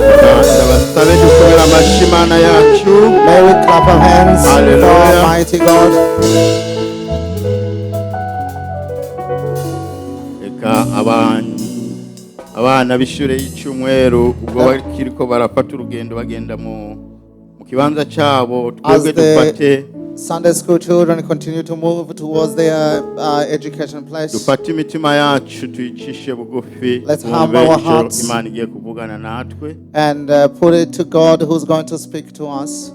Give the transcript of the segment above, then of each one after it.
Ndabasabe dukomere amashyi Imana yacu. May we clap our hands for Hallelujah. Almighty God. Reka abana b'ishure y'icyumweru ubwo bakiriko barafata urugendo bagenda mu kibanza cyabo, twebwe As the dufate Sunday school children continue to move towards their education place, dufate imitima yacu tuyicishe bugufi, let's twumve humble our icyo hearts. Imana igiye kuvugana natwe. And put it to God, who's going to speak to us.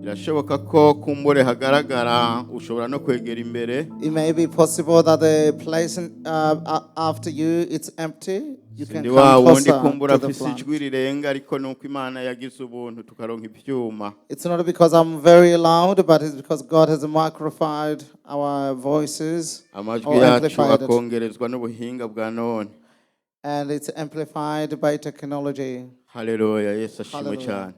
Birashoboka ko kumbure hagaragara ushobora no kwegera imbere. It may be possible that the place after you, it's empty. You can Ndi wa come wundi closer kumbura to the afise front. ijwi rirenga, ariko nuko Imana yagize ubuntu tukaronka ibyuma. It's not because I'm very loud, but it's because God has microfied our voices Amajwi or yacu amplified it. akongerezwa n'ubuhinga bwa none. And it's amplified by technology. Haleluya, Yesu ashimwe Hallelujah. cyane.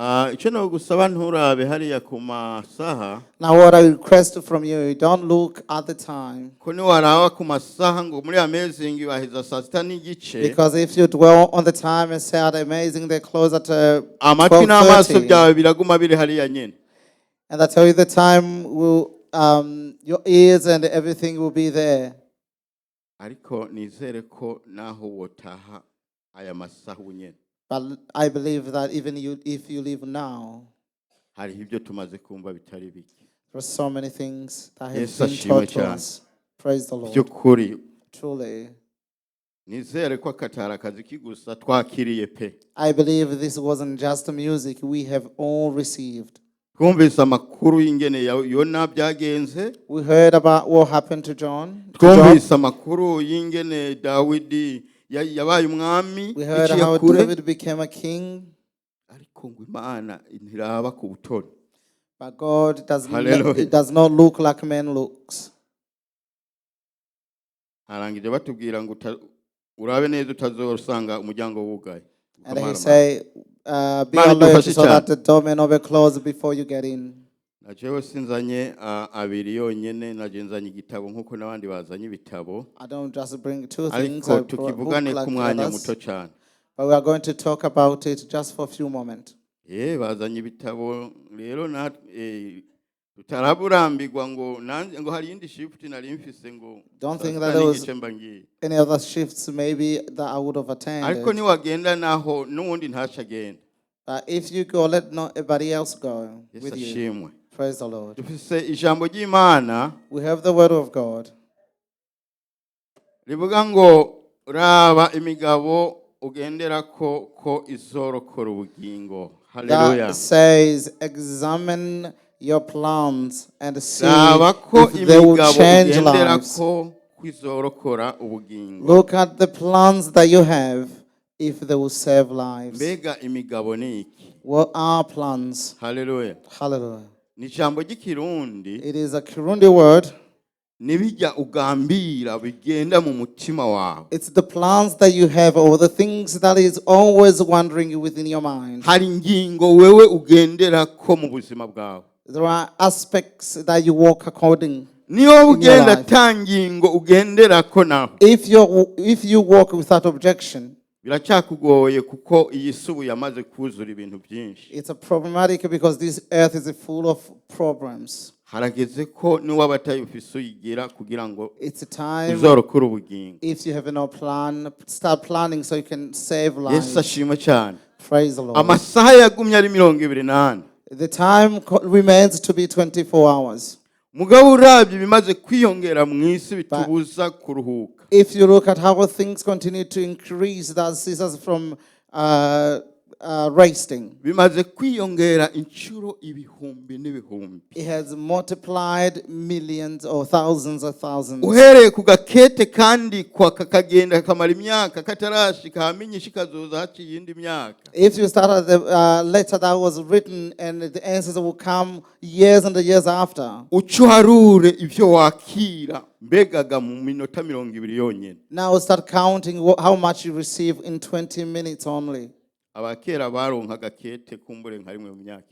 Ah, icyo nogusaba, nturabe hariya ku masaha. Now, what I request from you, don't look at the time. Ko niwaraba ku masaha ngo muri Amazing baheza saa 6:30, Because if you dwell on the time and say, "Amazing, they close at amatwi n'amaso 12:30," byawe biraguma biri hariya nyine. And I tell you the time will, your ears and everything will be there. Ariko nizere ko naho wotaha aya masaha ubu nyine, But I believe that even you, if you leave now, hariho ibyo tumaze kumva bitari bike. there are so many things that have Yesu been ashimwe taught to cyane. us. Praise the Lord. By'ukuri, Truly, nizere ko akatari akazi gusa, twakiriye pe. I believe this wasn't just music. We have all received. Twumvise amakuru y'ingene ya Yona byagenze. We heard about what happened to John. To Job. Twumvise amakuru y'ingene Dawidi yabaye umwami We heard iciye how kure. David became a king. Ariko ngo Imana ntiraba ku butoni. But God does not, Hallelujah. it does not look like man looks. Harangije batubwira ngo urabe neza utazosanga umuryango wugaye. And he Ukamarama. say, "Be Mana alert idufashe so cyane. that the door may not be closed before you get in." Na jewe sinzanye abiri yonyene, naje nzanye igitabo nk'uko n'abandi bazanye ibitabo. I don't just bring two things, Ariko I brought a book tukivugane like ku mwanya others. muto cyane. But we are going to talk about it just for a few moments. Bazanye ibitabo rero na tutaraburambirwa ngo nanjye ngo hari iyindi shift nari mfise ngo Don't saa think sita that there was n'igice mba ngiye. any other shifts maybe that I would have Ariko attended. niwagenda naho n'uwundi ntaco agenda. But if you go, let not everybody else go Yesu with you. ashimwe. Praise the Lord. Dufise ijambo ry'Imana We have the word of God. Rivuga ngo raba imigabo ugendera ko izorokora ubugingo. Haleluya. That says, "Examine your plans and see Raba ko if they will imigabo change ugendera lives." ko izorokora ubugingo. Look at the plans that you have, if they will save lives. Mbega imigabo ni iki? What are plans? Haleluya. Hallelujah. Ni ijambo ry'Ikirundi. It is a Kirundi word. Nibijya ugambira bigenda mu mutima wawe. It's the plans that you have or the things that is always wandering within your mind. Hari ingingo wewe ugendera ko mu buzima bwawe. There are aspects that you walk according. Niyo waba In your ugenda life. ata ngingo ugendera ko naho, If you walk without objection, biracyakugoye kuko iyi si ubu yamaze kuzura ibintu byinshi. It's a problematic because this earth is full of problems. Harageze ko niwaba atayufise uyigira kugira ngo It's a time, uzorokore ubugingo. if you have no plan, start planning so you can save Yesu lives. ashimwe cyane. Praise the Lord. Amasaha yagumye ari 24. The time remains to be 24 hours. Mugabo urabye ibimaze kwiyongera mu isi bitubuza kuruhuka, If you look at how things continue to increase, that sees us from resting. Bimaze kwiyongera inshuro ibihumbi n'ibihumbi. It has multiplied millions or thousands of thousands. Uhereye ku gakete kandi kwa kakagenda kakamara imyaka katarashika, hamenyesha ikazoza haciye iyindi myaka. If you start at the letter that was written and the answers will come years and years after. Uce uharure ibyo wakira mbegaga mu minota 20 yonyine. Now start counting how much you receive in 20 minutes only. Abakera baronka agakete kumbure nka rimwe mu myaka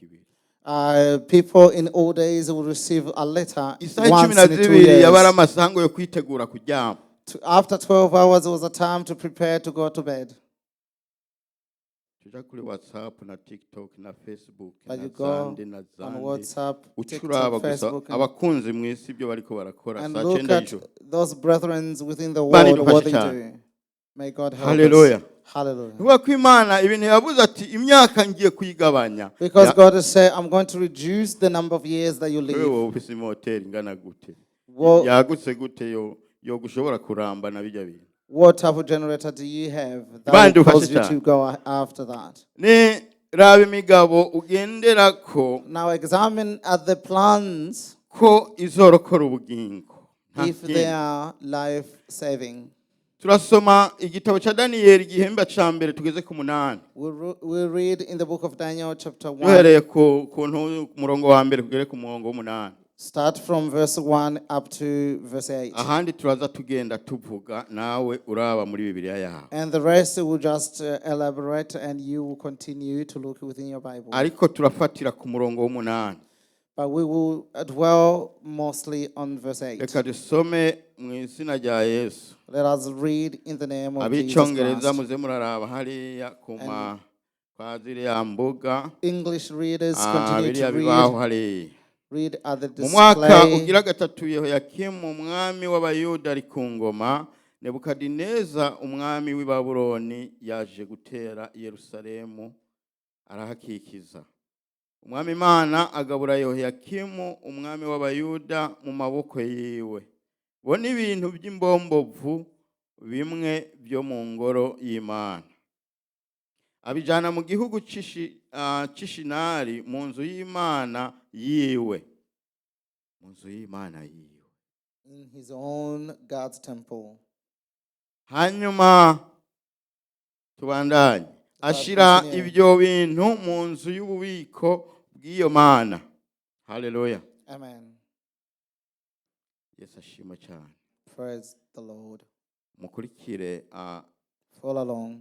2. People in old days will receive a letter Isaha cumi once na in two zibiri yaba ari years. amasango yo kwitegura kuryama. After 12 hours, it was a time to prepare to go to bed. Tuja kuri WhatsApp na TikTok na Facebook But na you go zandi na on zandi, WhatsApp, ucuraba TikTok, gusa Facebook, and, abakunzi mu isi ibyo bariko barakora and saa look cyenda at y'ijoro. Those brethren within the Imana world, what idufashe they cyane. do. May God help Hallelujah. us. Hallelujah. Kuvuga ko Imana ibintu yavuze ati imyaka ngiye kuyigabanya. Because God has said, "I'm going to reduce the number of years that you Wewe live." wowe ufise imoteri ingana gute, What, yagutse gute, yo gushobora kuramba na bijya bintu? What type of generator do you have that Imana will idufashe cause you cyane. to go after that? Ni raba imigabo ugendera ko Now examine at the plans ko izorokora ubugingo. Nta if kindi. they are life saving. Turasoma igitabo cya Daniyeli igihimba cya mbere tugeze ku munani. We read in the book of Daniel, chapter 1, Duhereye ku murongo wa mbere kugere ku murongo w'umunani. Start from verse 1 up to verse 8. Ahandi turaza tugenda tuvuga nawe uraba muri Bibiliya yawe. And the rest will just elaborate, and you will continue to look within your Bible. Ariko turafatira ku murongo w'umunani. But we will dwell mostly on verse 8. Reka dusome mu izina rya Yesu. Let us read in the name of Jesus Abicongereza Christ. muze muraraba hariya ku ma kwa ziriya mbuga. English readers, Ah, continue biriya to bibaho read, hariya. read at the Mu mwaka display. ugira gatatu Yehoyakimu umwami w'Abayuda ari ku ngoma, Nebukadineza umwami w'i Babuloni yaje gutera i Yerusalemu arahakikiza. Umwami Imana agabura Yehoyakimu umwami w'Abayuda mu maboko yiwe bo n'ibintu by'imbombovu bimwe byo mu ngoro y'Imana, abijana mu gihugu c'Ishinari mu nzu y'Imana yiwe, mu nzu y'Imana yiwe. In his own God's temple. Hanyuma tubandanye ashira Continue. ibyo bintu mu nzu y'ububiko bw'iyo mana. Haleluya. Amen. Yesu ashimwe cyane. Praise the Lord. Mukurikire Follow along.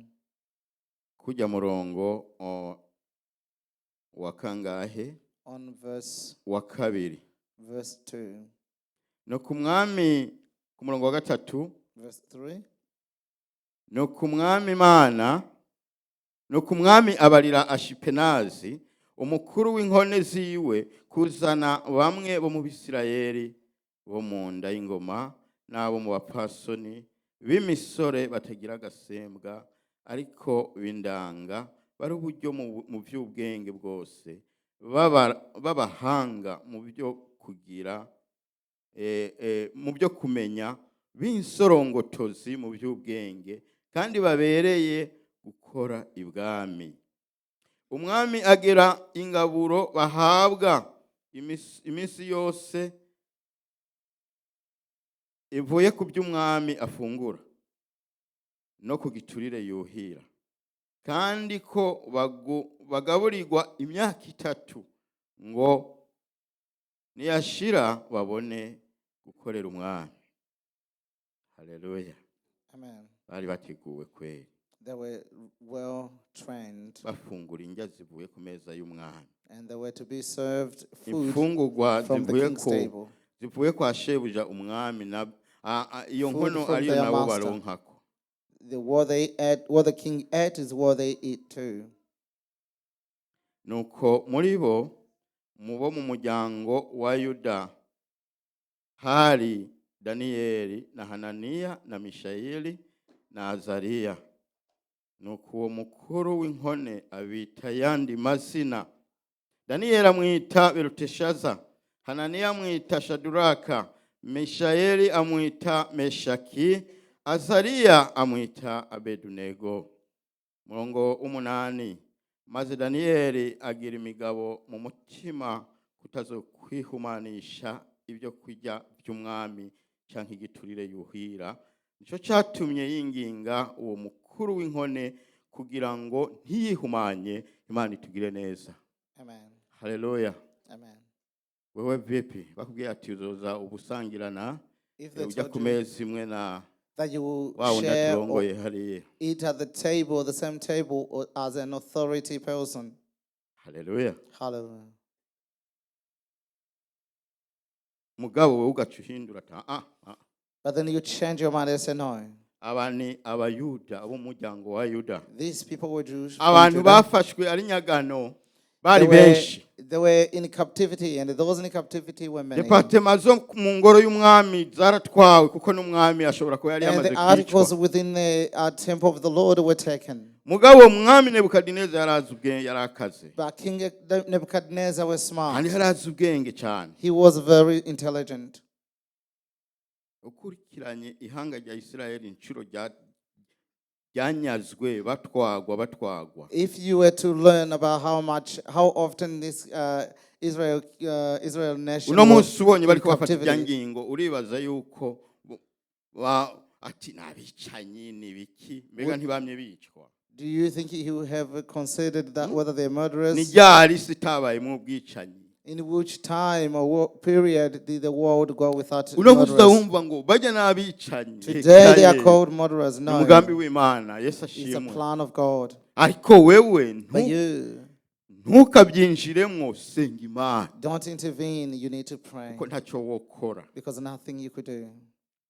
Kujya murongo wa kangahe? On verse Wa kabiri. Verse 2. No ku mwami ku murongo wa gatatu. Verse 3. No ku mwami Imana no ku mwami abarira Ashipenazi umukuru w'inkone ziwe kuzana bamwe bo mu Bisirayeli bo mu nda y'ingoma n'abo mu bapfasoni b'imisore batagira agasembwa ariko b'indanga bari uburyo mu by'ubwenge bwose b'abahanga mu byo kugira mu byo kumenya b'insorongotozi mu by'ubwenge kandi babereye gukora ibwami. Umwami agera ingaburo bahabwa iminsi yose ivuye ku by'umwami afungura no ku giturire yuhira kandi ko bagaburirwa imyaka 3 ngo niyashira babone gukorera umwami. Haleluya. Amen. Bari bateguwe kweri. They were well trained Bafungura indya zivuye ku meza y'umwami. And they were to be served food Imfungurwa from the zivuye king's ku table. Zivuye kwa shebuja umwami na iyo Food nkono from ariyo their nabo master. baronkako. What they ate, what the king ate is what they eat too. Nuko muri bo mu bo mu muryango wa Yuda hari Daniyeli na Hananiya na Mishayeli na Azariya. Nuko uwo mukuru w'inkone abita yandi mazina: Daniyeli amwita Beluteshaza, Hananiya amwita Shaduraka, Mishayeli amwita Meshaki, Azariya amwita Abedunego. Murongo w'umunani: maze Daniyeli agira imigabo mu mutima kutazokwihumanisha ibyo kurya by'umwami canke igiturire yuhira. Nico catumye yinginga uwo mukuru w'inkone kugira ngo ntiyihumanye. Imana itugire neza. Amen. Haleluya. Amen. Wewe vipi, bakubwiye ati uzoza ubusangirana If they ujya told ku you meza imwe na that you will wa wundi share or aturongoye hariya. Eat at the table, the same table, or as an authority person. Haleluya. Hallelujah. Mugabo wowe ugaca uhindura ati ah ah. But then you change your mind and say, no. Aba ni Abayuda ab'umuryango wa Yuda. These people were Jews from Abantu Judah. bafashwe ari nyagano They bari were, benshi. they were in captivity, and those in captivity were many. Départements zo mu ngoro y'umwami zaratwawe kuko n'umwami ashobora kuba yari And yamaze the articles kwicwa. Within the temple of the Lord were taken. Mugabo umwami Nebukadineza yarazi ubwenge, yarakaze. But King Nebuchadnezzar was smart. Kandi yarazi ubwenge cyane. He was very intelligent. Ukurikiranye ihanga rya Isirayeli inshuro ryanyazwe batwagwa batwagwa. If you were to learn about how often this Israel nation Uno was munsi ubonye in bariko bafata irya captivity, ngingo uribaza yuko ati n'abicanyi ni ibiki mbega ntibamye bicwa? Do you think he would have considered that whether they're murderers? Ni ryari isi itabayemwo ubwicanyi? In which time or what period did the world go without Uno munsi murderers? wumva ngo bajya n'abicanyi. Today they are called murderers. Ni No, umugambi w'Imana. Yesu it's a ashimwe. Plan of God. Ariko wewe But you ntukabyinjiremwo, senga Imana. Don't intervene. You need to pray Kuko ntacyo wokora. Because nothing you could do.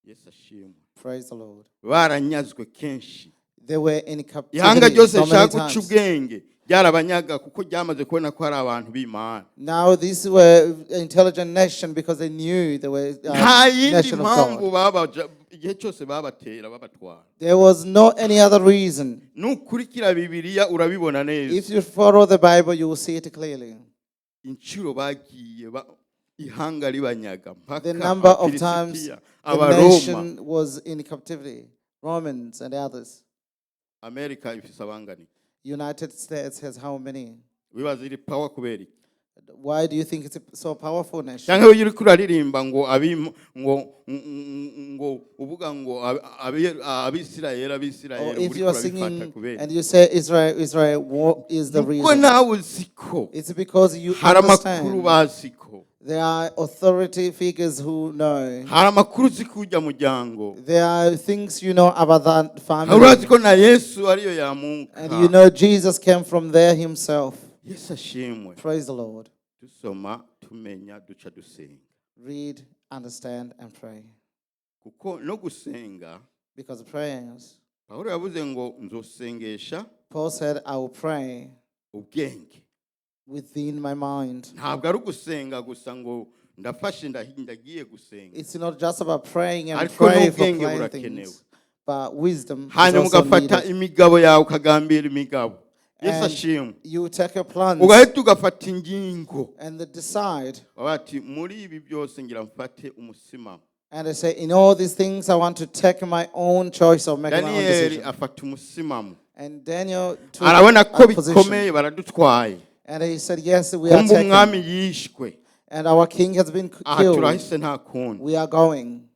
Yesu ashimwe. Praise the Lord. Baranyazwe kenshi. They were in Ihanga captivity ryose so many rishaka guca times. ubwenge ryarabanyaga kuko ryamaze kubona ko hari abantu b'Imana. Now these were intelligent nation because they knew they were Nta yindi nation of mpamvu God. babaja igihe cyose babatera babatwara. There was no any other reason. Nukurikira Bibiliya urabibona neza. If you follow the Bible, you will see it clearly. Inshuro bagiye ihanga ribanyaga mpaka The number of times Abafilisitiya, the Abaroma. Nation was in captivity, Romans and others. Amerika ifise abangana? United States has how many? Wibaza iri power kubera iki? Why do you think it's a so powerful nation? Cyangwa iyo uriko uraririmba ngo ngo ngo uvuga ngo Abisirayeli Or Abisirayeli if uriko you are urabifata singing kubera and you say Israel, Israel, what is the nuko reason? nawe uzi ko It's because you hari amakuru understand. bazi ko There are authority figures who know. hari amakuru uzi ko ujya muryango. There are things you know about that Hari urazi family. ko na Yesu ariyo yamuka. And you know Jesus came from there himself. Yesu ashimwe. Praise the Lord. Dusoma tumenya duca dusenga. Read, understand, and pray. Kuko no gusenga Because prayers, Pawulo yavuze ngo nzosengesha Paul said, I will pray ubwenge. Within my mind. Ntabwo ari ugusenga gusa ngo ndafashe ndagiye gusenga. It's not just about praying and Ariko pray for n'ubwenge plain burakenewe. things, but wisdom is Hanyuma also ugafata needed. imigabo yawe ukagambira imigabo. Yesu And ashimwe. you take your plans Ugahita ugafata ingingo and decide baba bati muri ibi byose ngira mfate umusimamo. And I say, in all these things, I want to take my own choice or make my own Daniyeli decision. Afata umusimamo. And Daniel took Arabona ko a position. Bikomeye baradutwaye. And he said, yes, we are Kumva umwami taken. yishwe. And our king has been Aha killed. turahise nta kundi. We are going.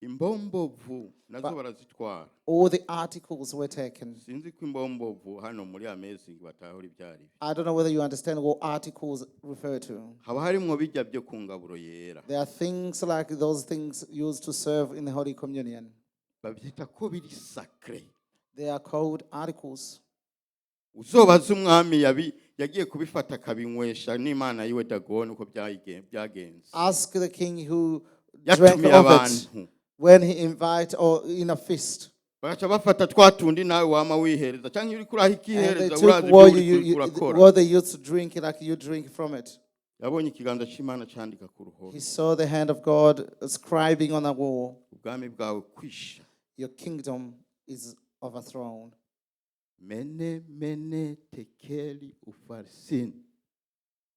Imbombovu nazo barazitwara. All the articles were taken. Sinzi ko imbombovu hano muri Amazing batahura ibyo ari byo. I don't know whether you understand what articles refer to. Haba harimwo bijya byo ku ngaburo yera. There are things like those things used to serve in the Holy Communion. Babyita ko biri sacré. They are called articles. Uzobaze umwami yagiye kubifata akabinywesha n'imana yiwe Dagoni uko byagenze. Ask the king who drank Yatumiye of it abantu when he invite or in a feast. Bagaca bafata twa tundi nawe wama wihereza cyangwa iyo uriko uraha And they ikihereza took urazi ibyo what, uri urakora. what they used to drink, like you drink from it. Yabonye ikiganza cy'Imana cyandika ku ruhome. He saw the hand of God scribing on the wall. Ubwami bwawe kwisha. Your kingdom is overthrown. Mene mene tekeli ufarisini.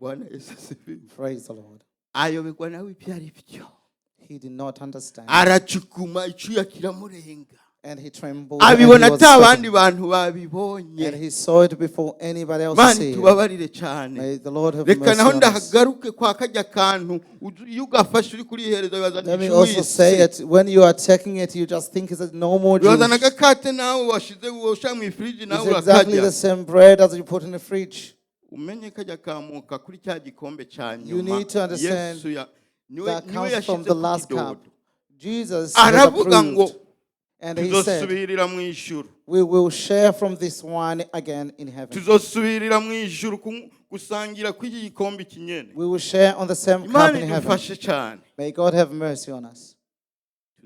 Bwana Yesu asifiwe. Praise the Lord. Ayoberwa nawe ibyo ari byo. He did not understand. Aracukuma icyuya kiramurenga. And he trembled and he Abibona was ata abandi sweating. Bantu babibonye. And he saw it before anybody else Mana see it. tubabarire cyane. May the Lord have Reka mercy naho on us. ndahagaruke kwa kajya kantu iyo ugafashe uri kurihereza wibaza Let me also say it. When you are taking it, you just think it's a normal wibazana juice. agakate nawe washize ushyira mu ifiriji nawe It's exactly urakarya. the same bread as you put in the fridge. Umenye kajya kamuka kuri cya gikombe cya You nyuma need to understand Yesu niwe that niwe comes from yashyize the ku last cup. kidodo. Jesus has Aravuga ngo approved. And he said, tuzosubirira mu ijuru. We will share from this wine again in heaven. Tuzosubirira mu ijuru gusangira kw'iki gikombe kinyene. We will share on the same cup Imana in heaven. idufashe cyane. May God have mercy on us.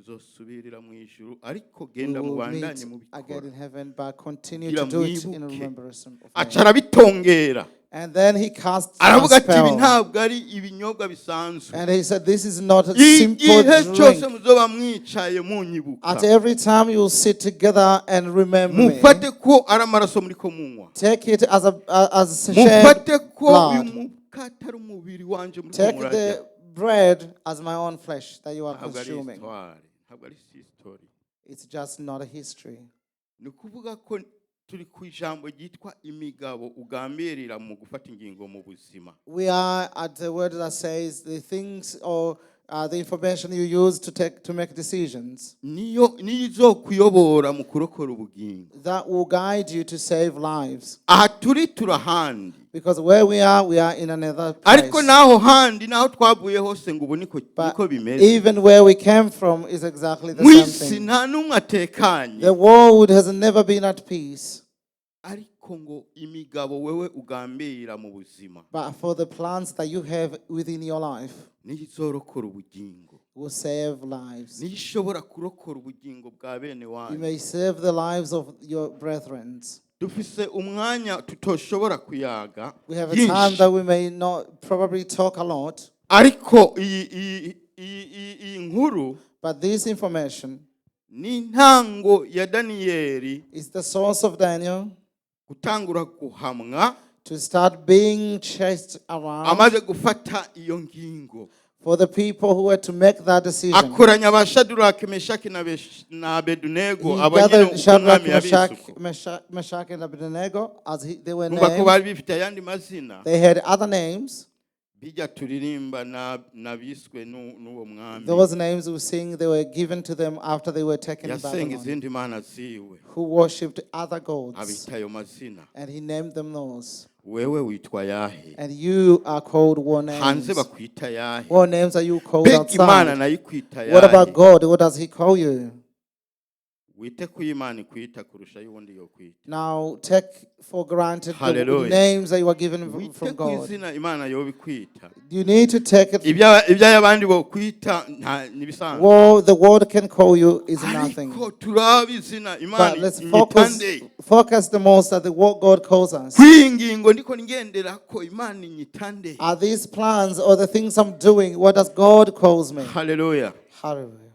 Tuzosubirira mu ijuru, ariko We genda will mubandanye meet again mubikora in heaven, but continue kugira to do it in mwibuke. remembrance of me. Aca arabitongera. And then he cast a Aravuga ati ibi spell. ntabwo ari ibinyobwa bisanzwe. And he said, "This is not a simple Igihe cyose drink. muzoba mwicaye munyibuka, At every time you sit together and remember me, mufate ko ari amaraso muri ko munywa, take it as a shed mufate ko uyu blood. Mukate ari umubiri wanje muri ko Take murarya. the bread as my own flesh that you are Ntabwo ari consuming." histoire, ntabwo ari history. It's just not a history. Ni ukuvuga ko turi ku ijambo ryitwa imigabo ugambirira mu gufata ingingo mu buzima. We are at the word that says the things or the information you use to take to make decisions Niyo niyo izokuyobora mu kurokora ubugingo. That will guide you to save lives. Aha turi turahandi. Because where we are in another Ariko place. naho handi naho twavuye hose ngo ubu niko But niko bimeze. even where we came from is exactly the Mu same isi thing. nta n'umwe atekanye. The world has never been at peace. Ariko ngo imigabo wewe ugambirira mu buzima But for the plans that you have within your life niyo izorokora ubugingo, will save lives. niyo ishobora kurokora ubugingo bwa bene You wanyu. may save the lives of your brethren. Dufise umwanya tutoshobora kuyaga We have a time byinshi, that we may not probably talk a lot, ariko iyi iyi iyi iyi iyi nkuru but this information ni intango ya Daniyeli is the source of Daniel gutangura guhamwa to start being chased around amaze gufata iyo ngingo. For the people who were to make that decision. Akoranya ba Shaduraki, Meshaki na Abedunego, He abo nyine gathered uko Shadrach, umwami Meshach, yabise uko. Meshach, and Abednego, as they were Numva ko named. bari bifite ayandi mazina. They had other names. Bijya turirimba n'abiswe n'uwo mwami. Those names we sing, they were given to them after they were taken in Yasenga Babylon, izindi mana ziwe, who worshipped other gods. Abita ayo mazina. And he named them those. Wewe witwa yahe? And you are called war names. Hanze bakwita yahe? What names are you called Mbega Imana outside? nayo ikwita What about yahe? God? What does he call you? Wite ku Imana ikwita kurusha y'uwundi yokwita. Now take for granted the Hallelujah. names that you are given Wite from ku God. izina Imana yoba ikwita. You need to take it. Iby'abandi bokwita nta nibisanzwe. What the world can call you is nothing. Ariko turaba izina Imana But let's focus, inyitande. focus the most at the what God calls us. Kw'iyi ngingo ndiko ngendera ko Imana inyitande. Are these plans or the things I'm doing, what does God calls me? Haleluya. Hallelujah.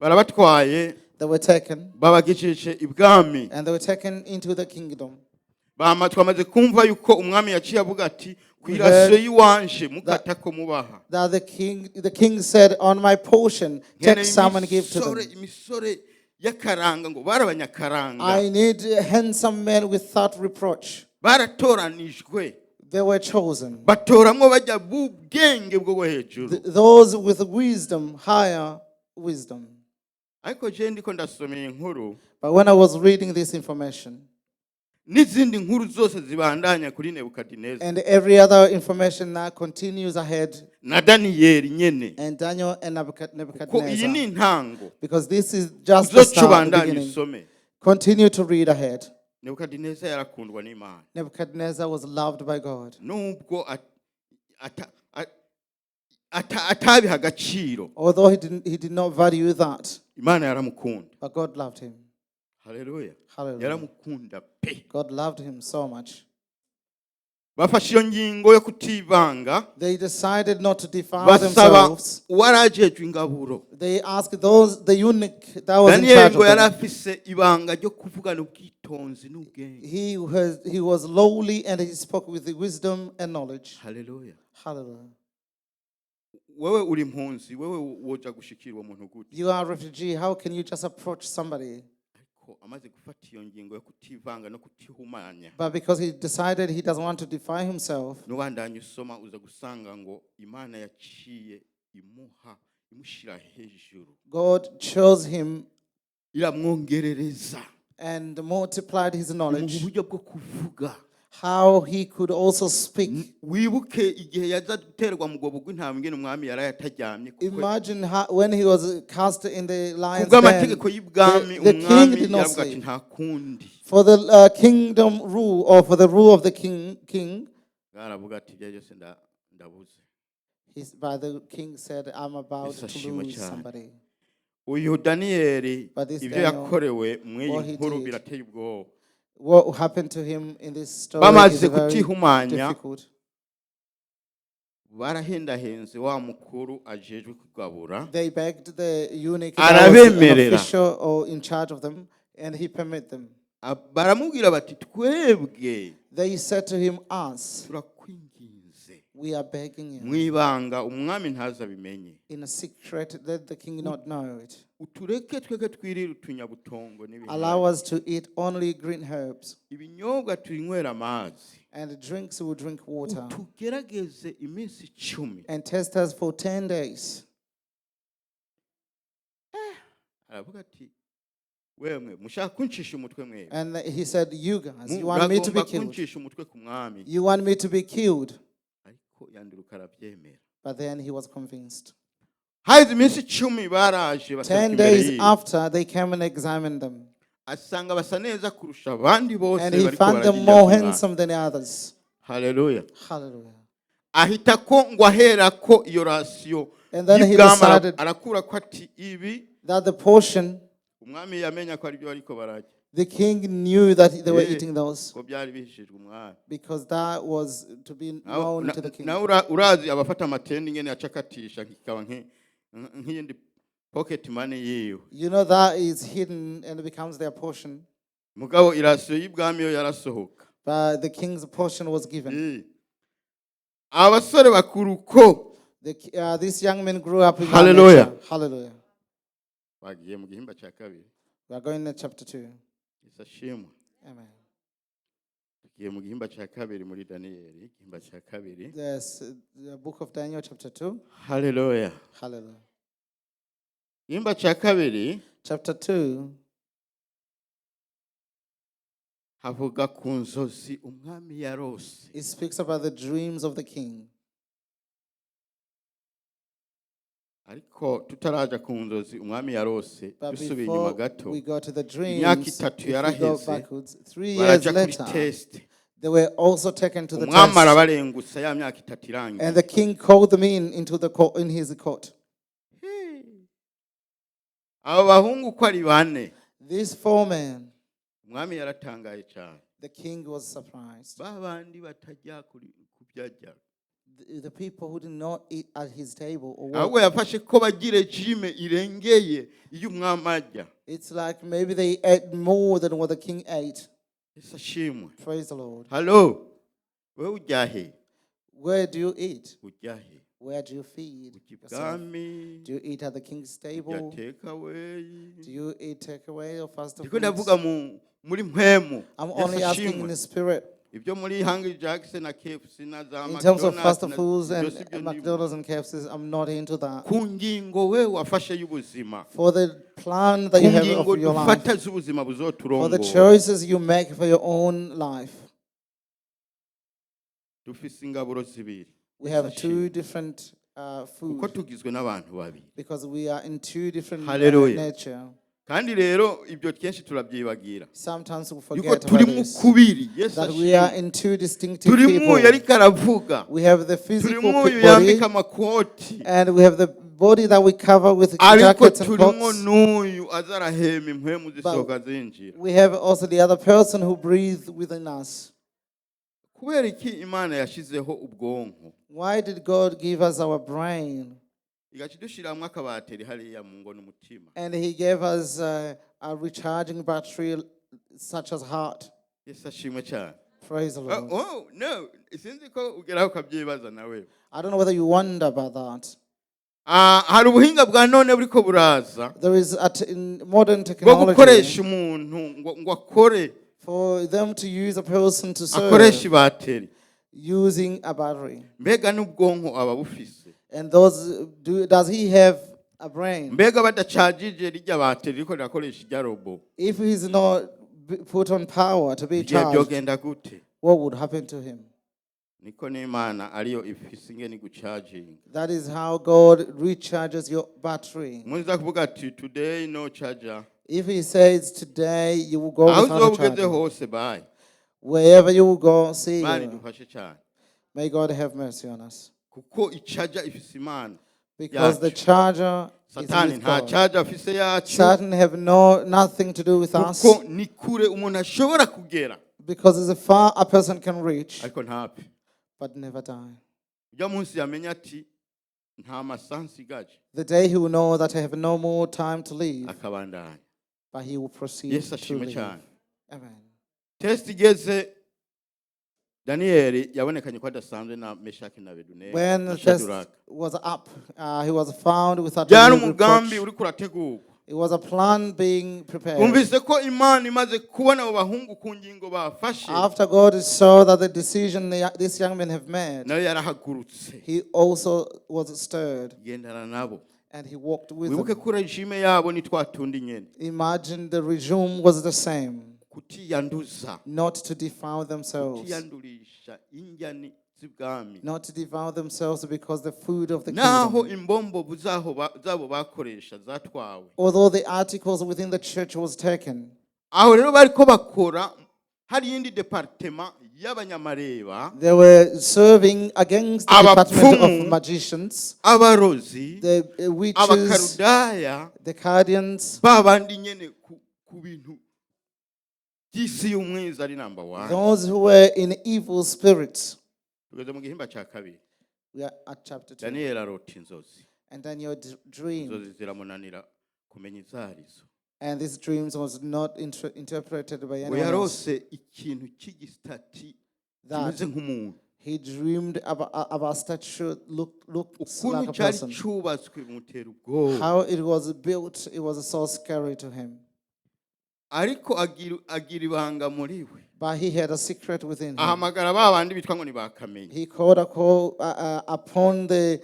Barabatwaye, They were taken babagejeje ibwami. and they were taken into the kingdom. Bama twamaze kumva yuko umwami yaciye avuga ati ku We irasiyo heard y'iwanje mukata ko mubaha. that the king said, "On my portion, Nkeneye take some and give to imisore them." imisore y'akaranga ngo bari abanyakaranga. I need handsome men without reproach. Baratoranijwe. They were chosen. Batoramwo bajya b'ubwenge bwo hejuru. Those with wisdom, higher wisdom. Ariko je ndiko ndasoma iyi nkuru But when I was reading this information n'izindi nkuru zose zibandanya kuri Nebukadineza and every other information that continues ahead, na Daniyeli nyene, and Daniel and ko iyi ni Nebuchadnezzar, intango. because this is just the Uzoca start, the ubandanye beginning. usome. Continue to read ahead. Nebukadineza yarakundwa n'Imana. Nebuchadnezzar was loved by God. Nubwo atabiha agaciro, Although he did not value that, Imana yaramukunda. but God loved him. Haleluya. Hallelujah. Yaramukunda pe. God loved him so much. Bafashe iyo ngingo yo kutivanga, They decided not to defile basaba themselves. uwarajejwe ingaburo. They asked those, the eunuch that was in Daniyeli charge ngo of yari them. afise ibanga ryo kuvugana ubwitonzi n'ubwenge. He was lowly and he spoke with the wisdom and knowledge. Haleluya. Hallelujah. Wewe uri impunzi, wewe woja gushikira uwo muntu gute? You are a refugee. How can you just approach somebody? Ariko amaze gufata iyo ngingo yo kutivanga no kutihumanya, But because he decided he doesn't want to defile himself, nubandanya usoma uza gusanga ngo Imana yaciye imuha imushyira hejuru, God chose him iramwongerereza, and multiplied his imuha knowledge, uburyo bwo kuvuga. How he could also speak. Wibuke igihe yaza guterwa mu rwobo rw'intambwe ingene umwami yaraye ataryamye kuko Imagine how, when he was cast in the lion's den, kubw'amategeko y'ibwami the king umwami did not yaravuga ati sleep. nta kundi. For the kingdom rule, or for the rule of the king, Bwaravuga ati ibyo byose ndabuze. by the king said, "I'm about Yesu to ashimwe lose cyane. somebody." Uyu Daniyeli, But this ibyo Daniel, yakorewe muri iyi what he nkuru did, birateye ubwoba. What happened to him in this story Bamaze is very kutihumanya, difficult. barahendahenze wa mukuru ajejwe kugabura. They begged the eunuch that was an Arabemerera. Official or in charge of them, and he permitted them. Baramubwira bati twebwe They said to him, "Us, turakwinginze, we are begging you, mwibanga, umwami ntazabimenye, in a secret, let the king not know it. Utureke twebwe twirire utunyabutongo n'ibiharage, Allow us to eat only green herbs, ibinyobwa tunywera amazi, and the drinks we will drink water, utugerageze iminsi 10." and test us for 10 days." Aravuga ati wemwe mushaka kuncisha umutwe mwebwe? And he said, "You guys, you want me to be Muragomba killed? kuncisha umutwe ku mwami? You want me to be killed?" Ariko yanduruka arabyemera. But then he was convinced. Haheze iminsi 10 baraje baseruka 10 imbere days yiwe. After, they came and examined them. Asanga basa neza kurusha abandi bose And he bariko found them bararya more ku mwami. Handsome than others. Haleluya. Hallelujah. Ahita ko ngo ahera ko iyo ration And then he y'ibwami decided arakura ko ati ibi that the portion, umwami yamenya ko aribyo bariko bararya, the king knew that they were Eh, eating those ko byari bihishijwe umwami. Because that was to be known to the king. Nawe urazi abafata amatende ingene yacakatisha kikaba nk'iyindi pocket money yiwe. You know that is hidden and becomes their portion. Mugabo i ration y'ibwami yo yarasohoka. But the king's portion was given. Eh. Abasore bakuru ko This young man grew up in that Hallelujah. Nature. Hallelujah. Bagiye mu gihimba cya kabiri. We are going to chapter 2. Yesu ashimwe. Amen. Tugiye mu gihimba cya kabiri muri Daniyeli, igihimba cya kabiri. Yes, the book of Daniel, chapter 2. Haleluya. Hallelujah. Igihimba cya kabiri Chapter 2 havuga ku nzozi umwami yarose. It speaks about the dreams of the king. Ariko tutaraja ku nzozi umwami yarose, But dusubiye inyuma before gato, we go to the dreams, imyaka itatu if we go yaraheze, backwards, 3 years baraja kuri later, test. They were also taken to the Umwami test. arabarengutsa ya myaka 3 irangiye. And the king called them in into the court, in his court. Abo bahungu uko ari bane, These four men, umwami yaratangaye cyane. The king was surprised. Ba bandi batajya ku byajya, The people who did not eat at his table or ahubwo work, yafashe ko bagira régime irengeye iyo umwami arya. It's like maybe they ate more than what the king ate. Yesu ashimwe. Praise the Lord. Halo, wewe ujya he? Where do you eat? Ujya he? Where do you feed Ujya yourself? ibwami? Do you eat at the king's Ujya table? take away? Do you eat takeaway or fast Ndiko foods? ndavuga mu muri mpwemu. I'm Yesu only asking in ashimwe. the spirit. Ibyo muri Hungry Jacks na KFC na za In terms of McDonald's fast na- foods ibyo and si byo ndimo. McDonald's and KFCs, I'm not into that. Ku ngingo we wafashe y'ubuzima, For the plan that ku you have ngingo of your life, dufata z'ubuzima for the buzoturongora, choices you make for your own life, dufise ingaburo zibiri. We have two different Kuko food tugizwe n'abantu babiri. Because we are in two different Hallelujah. Nature. Kandi rero ibyo kenshi turabyibagira Sometimes we yuko forget about turi mu this, kubiri. Yesu that we are ashimwe. in two distinctive Turi mu people. yariko aravuga, We have the turi physical mu uyu body yambika amakoti, and we have the body that we cover with ariko jackets and turimo coats. n'uyu aza arahema impwemu zisohoka zinjira. We have also the other person who breathes within us. Kubera iki Imana yashizeho ubwonko, Why did God give us our brain? Igaca idushiramwo akabateri hariya mu ngo n'umutima? And He gave us a recharging battery such as heart. Yesu ashimwe cyane. Praise the Lord. Oh, no, sinzi ko ugeraho ukabyibaza nawe. I don't know whether you wonder about that. Ah, hari ubuhinga bwa none buriko buraza There is in modern bwo technology gukoresha umuntu ngo akore, for them to use a person to serve akoresha ibateri. Using a battery. Mbega n'ubwonko aba bufise? And does he have a brain? Mbega badacagije rijya bateri riko rirakoresha ijya robot, If he's not put on power to be igihe charged, byogenda gute? What would happen to him? Niko n'Imana ariyo ifise ingene igucaginga. That is how God recharges your battery. Muza kuvuga ati today no charger, If he says today you will go aho without uzoba a ugeze charger, hose, bye. Wherever you will go, see Imana you. idufashe cyane. May God have mercy on us. Kuko icaja ifise Imana Because the yacu. charger Satani with nta God. caje afise yacu, Satan have no nothing to do with us kuko ni kure umuntu ashobora kugera, because it's a far a person can reach ariko ntapfe. but never die. Ujya munsi yamenya ati nta masaha nsigaje, The day he will know that I have no more time to live, akabandanya. but he will proceed Yesu to ashimwe live. cyane. Amen. Test igeze, Daniyeli yabonekanye ko adasanzwe na Meshaki na Abedunego When na the test Shaduraka. Was up, he was found without Byari any umugambi reproach. uri kurategurwa. It was a plan being prepared. Wumvise ko Imana imaze kubona abo bahungu ku ngingo bafashe, After God saw that the decision these young men have made, nayo yarahagurutse, he also was stirred igendana nabo. And he walked with Wibuke them. ko regime yabo ni twa tundi nyene, Imagine the regime was the same, kutiyanduza, not to defile themselves, kutiyandurisha injyani z'ibwami, not to defile themselves because the food of the naho kingdom. imbombo zaho zabo bakoresha zatwawe. Although the articles within the church was taken, Aho rero bariko bakora hari iyindi departema y'abanyamareba, they were serving against the department abapfumu, of magicians, abarozi, the witches, abakarudaya, the Chaldeans, ba bandi nyene ku bintu by'isi y'umwiza ari number one. Those who were in evil spirits. Tugeze mu gihimba cya kabiri. We are at chapter 2. Daniyeli arota inzozi. And Daniel dreamed, Inzozi ziramunanira kumenya izarizo. And these dreams was not interpreted by Ngo anyone else. yarose ikintu cy'igisitati That kimeze nk'umuntu. he dreamed about a statue looks Ukuntu like a cyari person. cyubatswe bimutera ubwoba. How it was built, it was so scary to him. Ariko agira ibanga muri we. But he had a secret within him. Ahamagara ba bandi bitwa ngo ni bakamenyi, He called a call upon the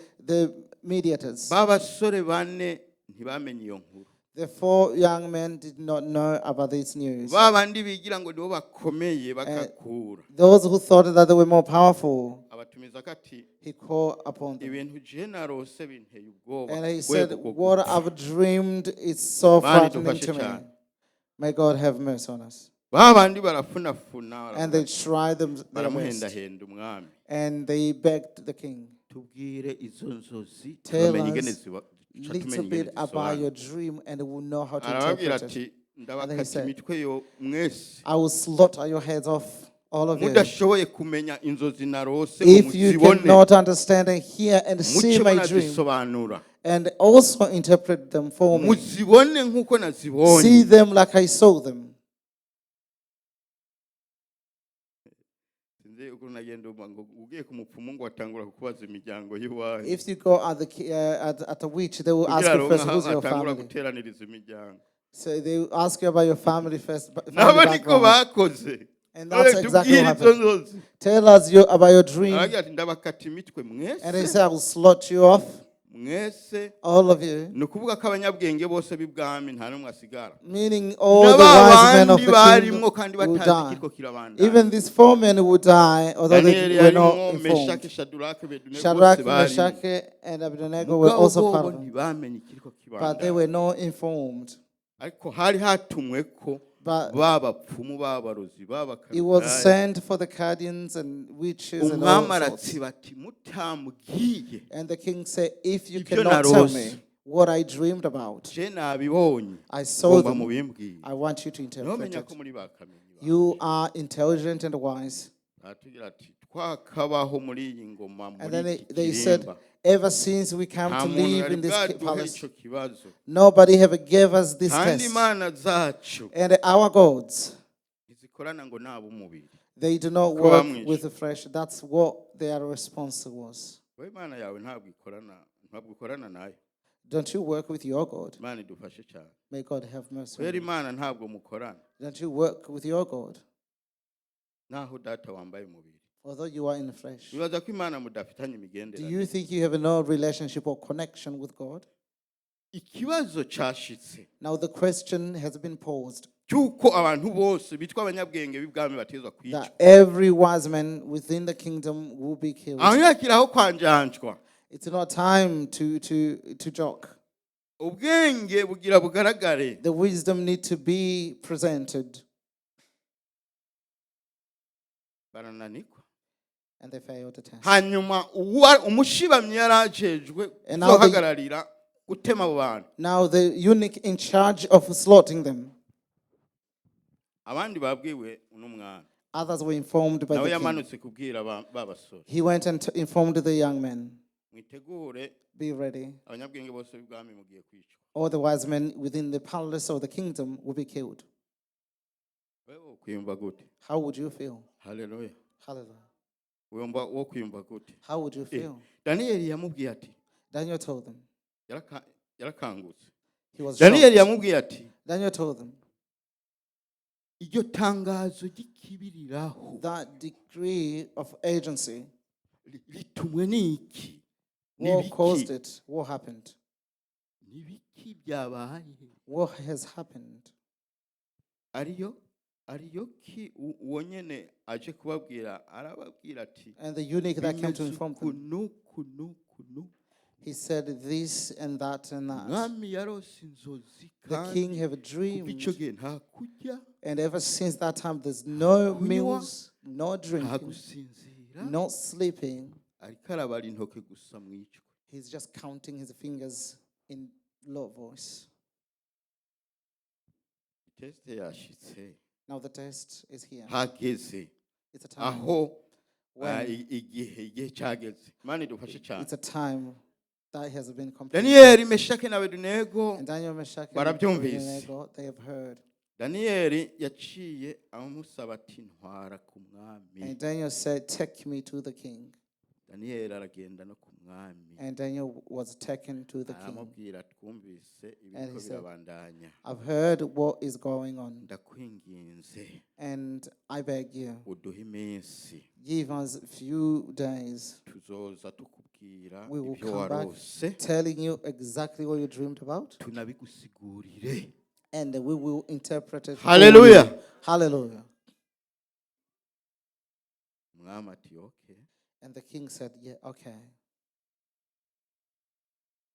mediators. ba basore bane ntibamenye iyo nkuru. The four young men did not know about this news. Ba bandi bigira ngo nibo bakomeye bakakura, Those who thought that they were more powerful, abatumiza ko ati he called upon them. Ibintu je narose binteye ubwoba And he ku said, rwego rwo "What gupfa." I've dreamed is so Imana frightening idufashe to me." cyane. May God have mercy on us. Ba bandi barafunafuna, And they tried them their best. baramuhendahenda umwami. And they begged the king, Tubwire izo nzozi, "Tell turamenye ingene us ziba, duca little tumenya ingene bit about zisobanura. your dream and we'll know how to Arababwira interpret it." ati ndabakata said, imitwe yo mwese "I will slaughter your heads off, all of you. mudashoboye kumenya inzozi narose ngo If you muzibone, cannot understand and hear and see muce my dream munazisobanura, and also interpret them for me. Muzibone nk'uko nazibonye." See them like I saw them." Sinzi ukuntu nagenda umva ngo ugiye ku mupfumu ngo atangura kukubaza imiryango y'iwanyu. If you go at the witch, they will ask Kugira you first, aronke "Who's aho your atangura family?" guteraniriza imiryango. So they will ask you about your family first. Nabo Family niko background. bakoze. And that's None exactly tubwire what izo happened. nzozi. "Tell us about your dream." Aragira ati ndabakata imitwe And they mwese, said, "I will slaughter you off, mwese. All of you." Ni ukuvuga ko abanyabwenge bose b'ibwami nta n'umwe asigara. Meaning all Na the ba wise men of bandi the barimwo kingdom kandi will batazi die. ikiriko kirabandanya. Even these four men would die, although they Daniyeli were not yarimwo, informed. Meshaki, Shadurake, Abedunego Shadrach, bose barimo. Meshach, and Abednego were Mugabo also bobo part of them. ntibamenye ikiriko But they kibandanya. were not informed. Ariko hari hatumwe ko But ba bapfumu, ba barozi, ba it was bakarudaya. sent for the Chaldeans and witches and all Umwami sorts. aratsiba ati mutambwiye And the king said, "If you ibyo cannot tell narose, me what I dreamed about, je nabibonye, I saw ngomba them. mubimbwire. I want you to interpret Nomenya it. Ko muri bakamenyi ba." You are intelligent and wise." Aratubwira ati twakabaho muri iyi ngoma And muri then they, iki they said, kirimba, "Ever since we came nta to muntu live yari in this bwaduhe palace, ico kibazo, nobody have gave us this kandi test. imana zacu And our gods, ntizikorana ngo nab'umubiri." they do not Ko work bamwishe. with the flesh." That's what their response was. Wowe imana yawe ntabwo ikorana, ntabwo ikorana nayo. Don't you work with your God? Imana idufashe cyane. May God have mercy on Kubera you. imana ntabwo mukorana, Don't you work with your God, naho data wambaye umubiri. Although you are in the flesh? Bibaza ko imana mudafitanye Do imigenderanire. you think you have no relationship or connection with God? Ikibazo cyashitse Now the question has been posed cy'uko abantu bose bitwa abanyabwenge b'ibwami batezwa kwica. That every wise man within the kingdom will be killed. Aho yakiraho kwanjanjwa. It's not time to joke. Ubwenge bugira bugaragare. The wisdom need to be presented, Barananirwa. And they failed the test. Hanyuma uwa- umushibamyi yari ajejwe And now kuzohagararira gutema abo bantu. Now the eunuch in charge of slaughtering them. Abandi babwiwe n'umwami. Others were informed by Nawe the king. Yamanutse kubwira ba ba basore. He went and informed the young men, Mwitegure, "Be ready. Abanyabwenge bose b'ibwami mugiye kwicwa. All the wise men within the palace of the kingdom will be killed." Wewe ukwiyumva gute? How would you feel? Haleluya. Hallelujah. Wumva wo kwiyumva gute? How would you feel? Daniyeli yamubwiye ati, Daniel told them. Yarakangutse. He was Daniyeli shocked. yamubwiye ati, Daniel told them iryo tangazo ry'ikibiriraho that decree of agency, ritumwe n'iki? what caused N'ibiki? It? What happened? N'ibiki byabaye? What has happened? Ariyo Ariyoki uwo nyene aje kubabwira arababwira ati, And the eunuch that came to bimeze inform uku them, n'uku n'uku n'uku. He said this and that and that. Umwami yarose inzozi The kandi king have kuva dreamed, ico gihe nta kurya, and ever since that time, there's no kunywa, meals, no nta drinking, gusinzira, not sleeping. Ariko arabara intoke gusa mwicwe. He's just counting his fingers in low voice. Test yashitse. Now the test is here. Hageze It's a time aho when igihe cyageze. Imana idufashe cyane. It's a time that has been completed. Daniyeli, Meshake na Abedunego And Daniel, Meshach, and barabyumvise. Abednego, they have heard. Daniyeli yaciye amusaba ati ntwara ku mwami. And Daniel said, "Take me to the king." Daniyeli aragenda no ku mwami. And Daniel was taken to the king. Aramubwira twumvise And ibiriko he said, birabandanya. "I've heard what is going on, Ndakwinginze, and I beg you, uduhe iminsi, give us few days. Tuzoza tukubwira We will ibyo come back warose, telling you exactly what you dreamed about, tunabigusigurire. And we will interpret it for Hallelujah. you." Hallelujah. Umwami ati okay. And the king said, "Yeah, okay."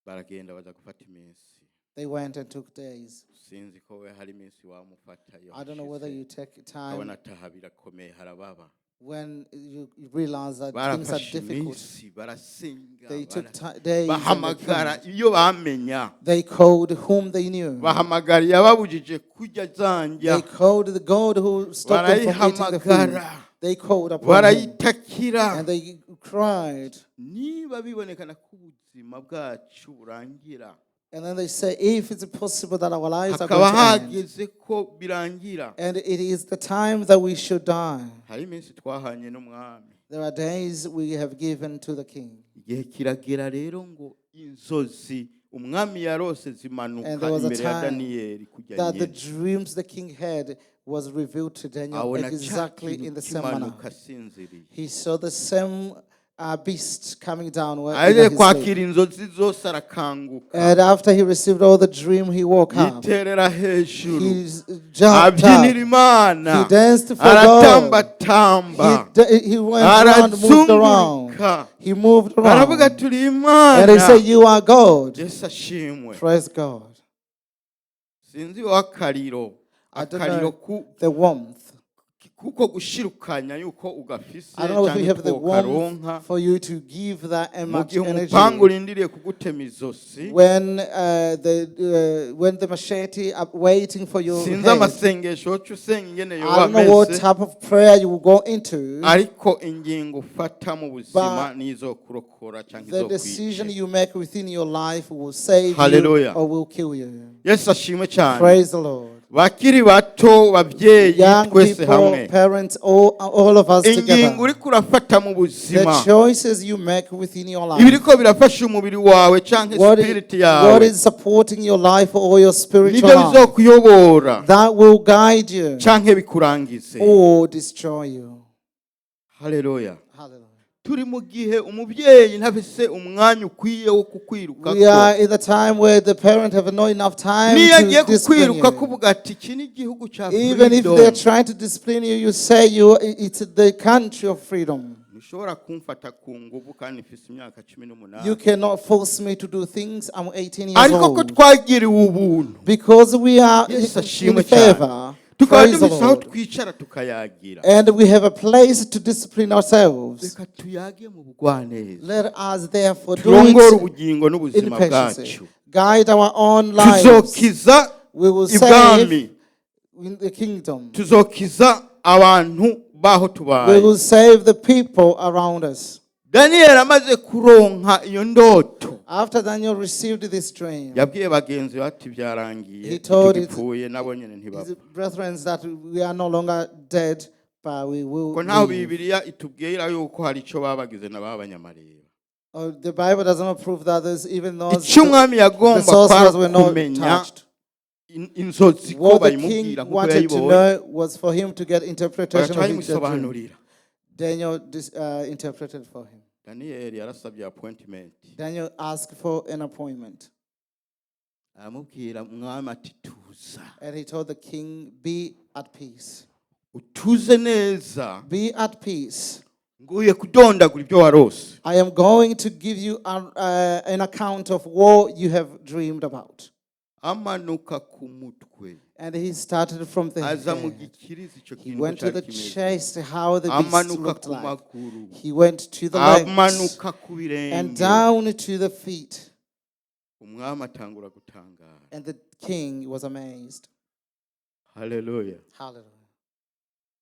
Baragenda baza gufata iminsi. They went and took days. Sinzi ko we hari iminsi wamufata iyo I don't know whether hashize, you take time ukabona ataha birakomeye harababa. When you realize that things are Barafashe difficult. iminsi barasenga, They took days and they bahamagara prayed. iyo bamenya. They called whom they knew. Bahamagara iyababujije kurya zanja. They called the God who stopped them from eating the food. Barayihamagara. They called upon him Barayitakira. And they cried. Niba bibonekana ko ubuzima bwacu burangira, And then they say, if it's possible that our lives are hakaba going to end, hageze ko birangira, and it is the time that we should die. Hari iminsi twahanye n'umwami. There are days we have given to the king. Igihe kiragera rero ngo inzozi umwami yarose zimanuka And there was a imbere ya time Daniyeli kujya that the nyene. Dreams the king had was revealed to Daniel Abona cya exactly kintu in the same manner. kimanuka asinziriye. He saw the same beast coming down where Aje in his sleep. Kwakira inzozi zose arakanguka. And after he received all the dream, he woke up. Yiterera hejuru, He jumped abyinira up. Imana, He danced for God. aratambatamba, He went around, moved around. arazunguruka, He moved aravuga around. turi And he Imana. said, "You are God." Yesu ashimwe. Praise God. Sinzi wakariro I don't akariro know ku the warmth. Kuko gushirukanya yuko ugafise I don't know if you cyangwa have the twokaronka warmth for you to give that and mu much gihe energy. umupanga urindiriye kugutema izosi. When the machete are waiting for your Sinzi head, amasengesho woca usenga ingene I yoba don't know what ameze, type of prayer you will go into. Ariko ingingo ufata mu buzima But nizokurokora cyangwa the decision izokwica. You make within your life will save you Hallelujah. or will kill you. Yesu ashimwe cyane. Praise the Lord. Bakiri bato, babyeyi, Young twese people, hamwe, parents, all of us ingingo together. uriko urafata mu The buzima, choices you make within your life. ibiriko birafasha umubiri wawe cyangwa spirit What yawe, is supporting your life or your spiritual nibyo life, bizokuyobora that will guide you canke bikurangize. Or destroy you. Haleluya. Hallelujah. Turi mu gihe umubyeyi ntafise umwanya ukwiye wo kukwirukako. We are in the time where the parent have not enough time Niyo agiye to discipline kukwiruka you. kuvuga ati iki ni igihugu cya Even if freedom. they're trying to discipline you, you say it's the country of freedom. Ntushobora kumfata ku nguvu kandi mfise imyaka 18. You cannot force me to do things. I'm 18 years Ariko ko old. twagiriwe ubuntu, Because we are Yesu in ashimwe cyane, favor. tukaba Praise the dufise aho Lord. twicara tukayagira, And we have a place to discipline ourselves. Reka tuyage mu bugwaneza, Let us therefore do turongore it ubugingo in n'ubuzima patience. bwacu. Guide our own lives. Tuzokiza We will ibwami, save in the kingdom. Tuzokiza abantu baho We tubaye. will save the people around us. Daniyeli amaze kuronka iyo ndoto, After Daniel received this dream, yabwiye bagenzi be ati byarangiye, he told tugipfuye nabo nyine ntibapfa. his brethren that we are no longer dead, but we will Ko ntaho live. Bibiliya itubwira yuko hari icyo babagize na ba banyamareba. The Bible does not prove that there's even those Icyo umwami the yagomba sorcerers were kwari not kumenya touched. inzozi ko What the king bayimubwira nk'uko wanted to yayibonye, know was for him to get interpretation bagaca of his dream. bayimusobanurira. Daniel interpreted for him. Daniyeli yarasabye appointment. Daniel asked for an appointment. Aramubwira umwami ati tuza, And he told the king, "Be at peace. Utuze neza, Be at peace. nguye kudondagura ibyo warose. I am going to give you an account of what you have dreamed about." Amanuka ku mutwe, And he started from the aza mu head. gikiriza icyo He kintu went to cyari the kimeze, chest, how the beast amanuka looked ku like. maguru, He went to the legs amanuka ku and birenge. down to the feet. Umwami atangura gutangara. And the king was amazed. Haleluya. Hallelujah.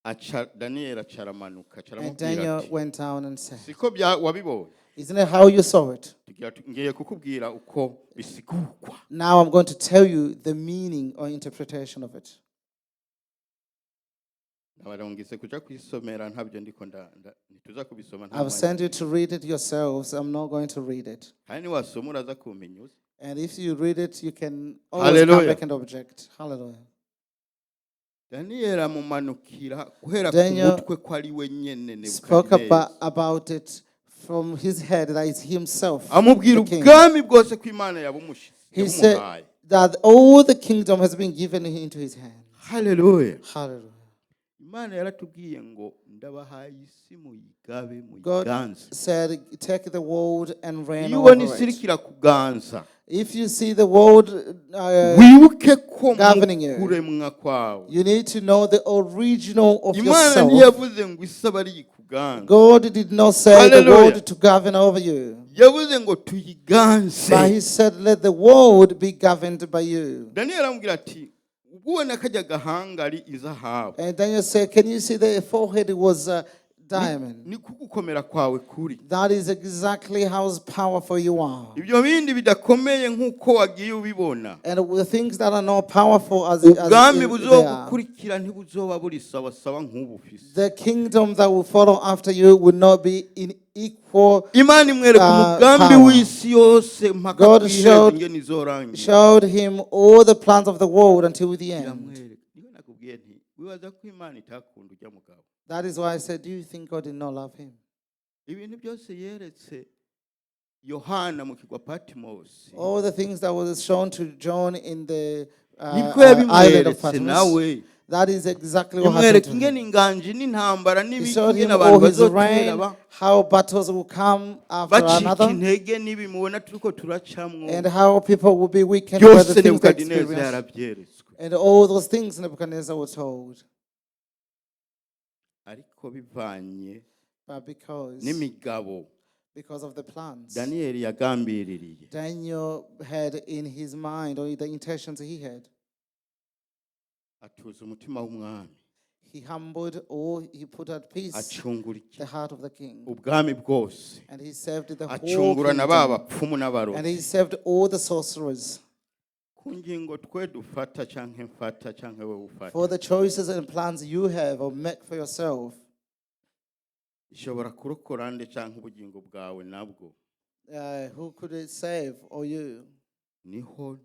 Aca Daniyeli aca aramanuka aca And aramubwira Daniel ati went down and said, siko wabibonye? "Isn't it how you saw it? Tugira ngiye kukubwira uko bisigurwa. Now I'm going to tell you the meaning or interpretation of it." Nabarongise kuja kwisomera ntabyo ndiko ntituza kubisoma nta I've mwanya. sent you to read it yourselves. I'm not going to read it. Kandi niwasoma uraza kumpinyuza. And if you read it, you can always come Hallelujah. back and object. Hallelujah. Daniyeli amumanukira guhera ku Daniel mutwe ko ari we nyene spoke Nebukadineza. about it from his head, that is himself, Amubwira the king. ubwami bwose ko Imana He said yabumuhaye. That all the kingdom has been given into his hand. Haleluya. Hallelujah. Imana yaratubwiye ngo ndabahaye isi muyigabe, God muyiganze. said, "Take the world and reign Iyo ubona over isi it." iriko irakuganza, If you see the world wibuke ko mu governing you, kuremwa kwawe you need to know the original of Imana yourself. ntiyavuze ngo isi aba ari ikuganza. God did not say the Hallelujah. world to govern over you. Yavuze ngo tuyiganze. But he said, "Let the world be governed by you." Daniyeli aramubwira ati ubwo ubona kajya gahanga ari izahabu, And Daniel said, "Can you see the forehead was a diamond? Ni kugukomera kwawe kuri. That is exactly how powerful you are." Ibyo bindi bidakomeye nk'uko wagiye ubibona, And the things that are not powerful as ubwami they are, buzogukurikira ntibuzoba buri sawasawa nk'ubu ufise. The kingdom that will follow after you will not be in equal Imana imwereka umugambi power. W'isi yose mpaka God kwiheza ingene izorangira. showed him all the plans of the world until the end. Iramwereka. Niyo nakubwiye nti wibaza ko Imana itakunda ujya mugabo? That is why I said, "Do you think God did not love him?" Ibintu byose yeretse Yohana mu kirwa Patimosi, All the things that was shown to John in the niko island of yabimweretse Patmos. Nawe. That is exactly what happened Imwereka to ingene him. inganji n'intambara He n'ibiki, showed ingene him abantu all his bazotera reign, how battles will come after bacika another, intege n'ibi mubona turiko turacamwo. And how people will be weakened by Byose the things they Nebukadineza experience. yarabyeretswe. And all those things Nebuchadnezzar was told. Ariko bivanye But n'imigabo because of the plans Daniyeli yagambiririye, Daniel had in his mind, or the intentions he had, atuza umutima w'umwami, he humbled or he put at peace acungura iki the heart of the king. Ubwami bwose, And he saved the whole acungura na ba kingdom. bapfumu And n'abarozi. he saved all the sorcerers. Ku ngingo twe dufata canke mfata canke we ufata, For the choices and plans you have or make for yourself, ishobora kurokora nde canke ubugingo bwawe nabwo? Who could it save or you? Niho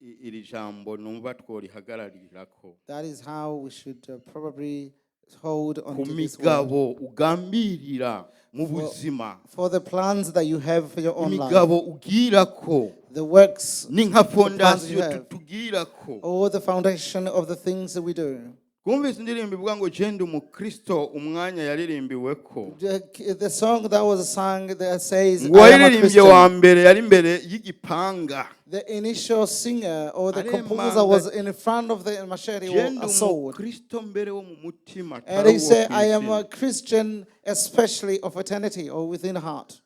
iri jambo numva tworihagararirako. That is how we should probably hold on Ku to this word. migabo ugambirira mu buzima, For the plans that you have for your own life, imigabo ugirako the works, ni nka the plans you fondasiyo have, tutugirako. Or the foundation of the things that we do. Twumvise indirimbo ivuga ngo genda umukristo umwanya yaririmbiweko. The song that was sung that says, Ngo "I am a uwaririmbye wa Christian." mbere yari imbere y'igipanga. The initial singer or the Aremanga composer was in front of the machete or genda a sword. umukristo mbere wo mu mutima And atari he uwo said, "I am kw'izina." a Christian, especially of eternity or within heart."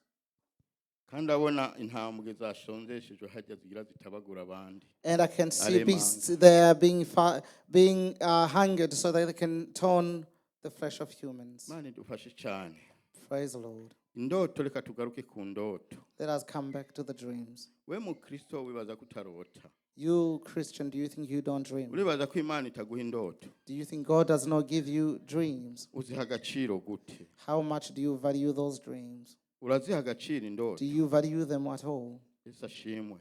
Kandi abona intambwe zashonzeshejwe hajya zigira zitabagura abandi. And I can see Aremanga. Beasts there being hungered so that they can torn the flesh of humans. Imana idufashe cyane. Praise the Lord. Indoto, reka tugaruke ku ndoto. Let us come back to the dreams. We mukristo, wibaza ko utarota? You, Christian, do you think you don't dream? Uribaza ko Imana itaguha indoto? Do you think God does not give you dreams? Uziha agaciro gute? How much do you value those dreams? Uraziha agaciro indoto? Do you value them at all? Yesu ashimwe.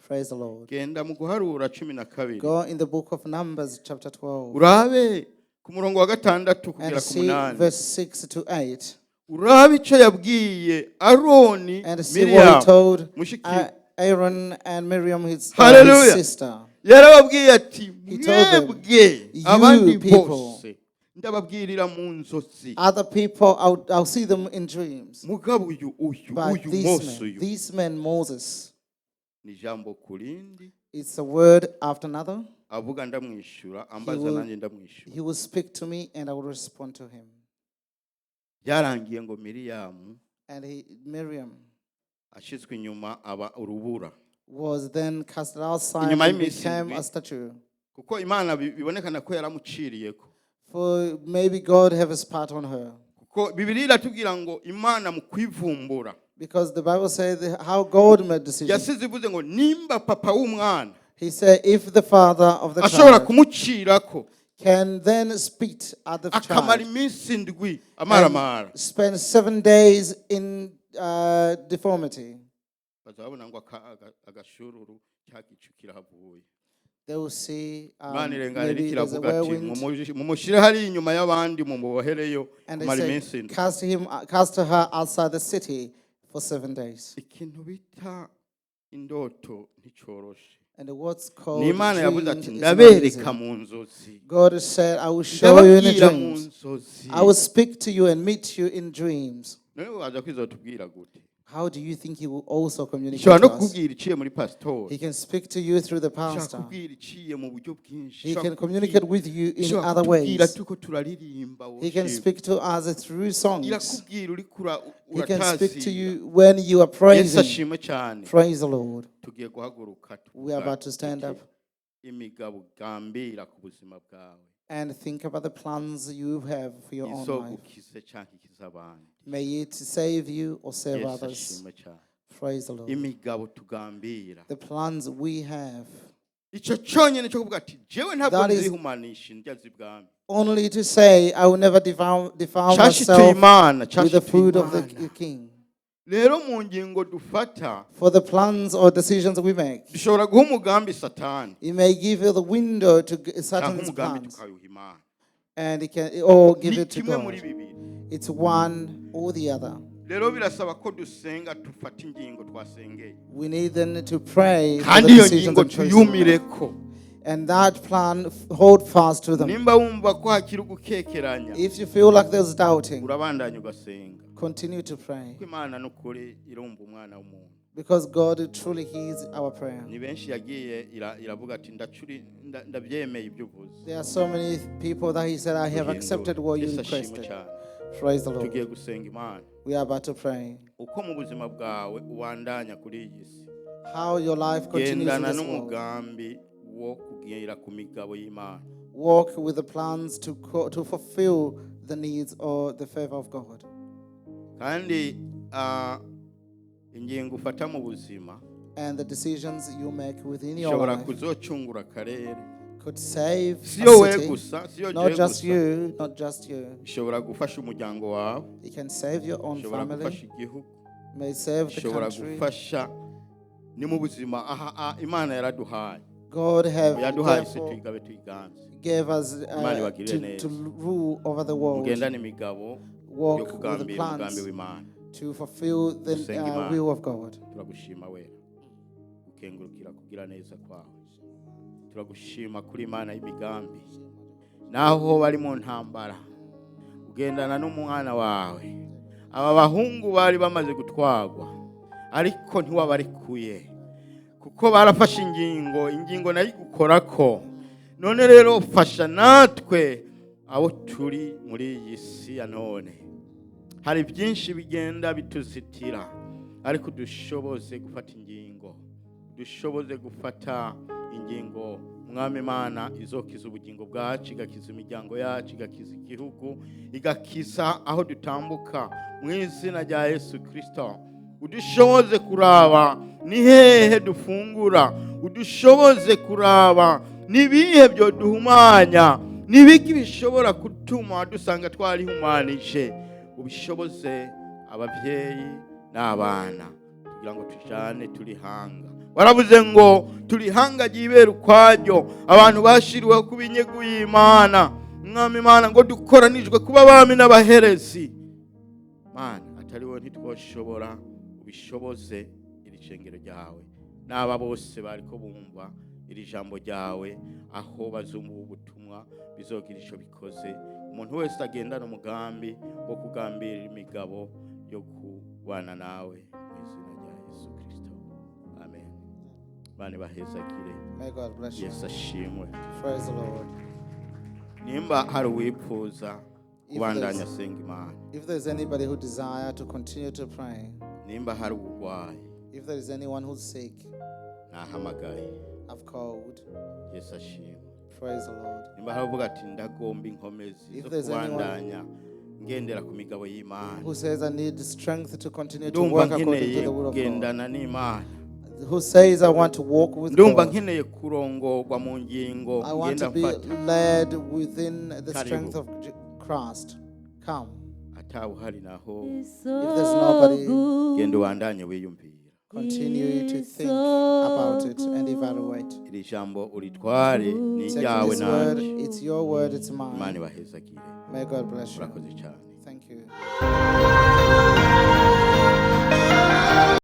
Praise the Lord. Genda mu Guharura 12. Go in the book of Numbers, chapter 12, Urabe ku murongo wa 6 kugera and ku see 8. verse 6 to 8, Urabe icyo yabwiye Aroni, and see what he Miriam told mushiki. Aaron and Miriam, his Hallelujah. sister. Yarababwiye ati, He told them, mwebwe "You abandi people." bose ndababwirira mu nzozi. Other people, I'll see them in dreams. Mugabo uyu, uyu, But uyu this Mose, man, uyu this man Moses, ni ijambo ku rindi. It's a word after another. Avuga ndamwishyura, ambaza nanjye ndamwishyura. He will speak to me and I will respond to him. Byarangiye ngo Miriyamu And Miriam ashyizwe inyuma aba urubura. Was then cast outside Inyuma and y'iminsi became indwi. A statue. Kuko Imana bibonekana ko yaramuciriyeko. For maybe God have a spot on her. Kuko Bibiliya iratubwira ngo Imana mu kwivumbura Because the Bible says how God made decisions. yasize ivuze ngo nimba papa w'umwana He said, if the father of the ashobora child kumucirako can then spit at the akamara child iminsi 7 amaramara, and spend 7 days in deformity, bazabona ngo agashururu cya gicu kirahavuye. They will see Imana irengana maybe iriko there's a iravuga ati, whirlwind. "Mumushyire hariya inyuma y'abandi, mumubohereyo And they kumara said, iminsi 7." cast her outside the city for 7 days. Ikintu bita indoto nticoroshe. And what's called Ni Imana yavuze dreams ati, is not ndabereka easy. mu nzozi. God said, I will show you in the Ndababwira mu dreams. nzozi. I will speak to you and meet you in dreams. None waza kwizotubwira gute? How do you think he will also communicate Ishobora no to us? kukubwira iciye muri pasitori. He can speak to you through the Ishobora pastor. kubwira iciye mu buryo bwinshi. He Ishobora can communicate with you in ishobora other kutubwira ways. turiko turaririmba He can worship. speak to us through songs. Irakubwira uriko He can speak to uratazira. you when you are Yesu praising. ashimwe cyane. Praise the Lord. Tugiye guhaguruka We are tuvuga about to stand tuti, up imigabo gambira ku buzima bwawe and think about the plans you have for your own life. izogukize cyangwa ikize abandi. May it save you or save Yesu others. ashimwe cyane. Praise the Lord. Imigabo tugambira, The plans we have. icyo cyonyine cyo kuvuga ati jewe ntabwo That is nzihumanisha indya z'ibwami. only to say, I will never defile Cyashituye myself Imana, with the cyashituye food of the Imana. king. Rero mu ngingo dufata, For the plans or decisions we make, dushobora guha umugambi Satani it may give you the window to cyangwa Satan's umugambi plans, tukawuha Imana. and it can or give Ni it to kimwe muri God. bibiri. It's one or the other. Rero birasaba ko dusenga, dufata ingingo twasengeye. We need then to pray for Kandi the iyo decisions ngingo and choices we make. tuyumireko. And that plan, hold fast to them. Nimba wumva ko hakiri ugukekeranya, If you feel like there's doubting, urabandanya ugasenga. Continue to pray. Kuko Imana n'ukuri irumva umwana w'umuntu. Because God truly hears our prayer. Ni benshi yagiye iravuga ati ndacuri ndabyemeye ibyo uvuze. There are so many people that He said, I have accepted what you Yesu ashimwe requested. cyane. Praise the Lord. Tugiye gusenga Imana. We are about to pray. Uko mu buzima bwawe ubandanya kuri iyi si, How your life continues in gendana this world. N'umugambi wo kugera ku migabo y'Imana. Walk with the plans to fulfill the needs or the favor of God. Kandi ingingo ufata mu buzima And the decisions you make within your ishobora life kuzocungura akarere. Could save Si yo a we city. gusa, si yo Not jewe just gusa. you, not just you. Ishobora gufasha umuryango wawe. It can save your own Ishobora family, gufasha igihugu. May save the Ishobora country. Gufasha ni mu buzima aha Imana yaraduhaye. God have Yaduhaye isi therefore tuyigabe tuyiganze. Gave us Imana ibagirire to neza. Rule over the world. Mugendane imigabo yo Walk with the kugambira umugambi plans w'Imana. To fulfill the Dusenga Imana. Will of God. Turagushima wera, gukengurukira kugira neza kwawe. Turagushima kuri Imana y'imigambi. Naho bari mu ntambara, ugendana n'umwana wawe. Aba bahungu bari bamaze gutwarwa, ariko ntiwabarekuye kuko barafashe ingingo, ingingo nayo igukorako. None rero fasha natwe abo turi muri iyi si ya none, hari byinshi bigenda bituzitira. Ariko dushoboze gufata ingingo, dushoboze gufata ingingo, Mwami Imana, izokiza ubugingo bwacu, igakiza imiryango yacu, igakiza igihugu, igakiza aho dutambuka, mu izina rya Yesu Kirisito. Udushoboze kuraba ni hehe dufungura, udushoboze kuraba nibihe byo duhumanya, nibiki bishobora gutuma dusanga twarihumanije. Ubishoboze ababyeyi n'abana kugira ngo tujane turi hanga. Waravuze ngo turi hanga ryibera ukwaryo, abantu bashiriweho kuba inyegu y'Imana. Mwami Imana, ngo dukoranijwe kuba abami n'abaherezi. Mana, atari wowe ntitwoshobora. Ubishoboze iri shengero ryawe n'aba bose bariko bumva iri jambo ryawe, aho bazumva ubu butumwa bizogira ico bikoze. Umuntu wese agendana umugambi wo kugambirira imigabo yo kubana nawe, mu izina rya Yesu Kristo, amen. Bane bahezagire. May God bless you. Yesu ashimwe. Praise the Lord. Nimba hari uwipfuza If kubandanya asenga Imana, If there's anybody who desire to continue to pray, nimba hari uburwayi, if there is anyone who's sick, nahamagaye. I've called. Yesu ashimwe. Praise the Lord. Nimba hari uvuga ati ndagomba inkomezi If zo there's anyone kubandanya ngendera ku migabo y'Imana, who says, "I need strength to continue to ndumva work according to nkeneye the will of God," kugendana n'Imana, who says, "I want to walk with ndumva God, nkeneye kurongorwa mu ngingo I want ngenda to be mfata," led within the Karibu. Strength of Christ," come. Atawuhari naho, If there's nobody, genda ubandanye wiyumvira. Continue to think about it and evaluate. Iri jambo uritware, ni Take iryawe this word, nanje. it's your word, it's Imana mine. ibahezagire. May God bless you. Murakoze cyane. Thank you.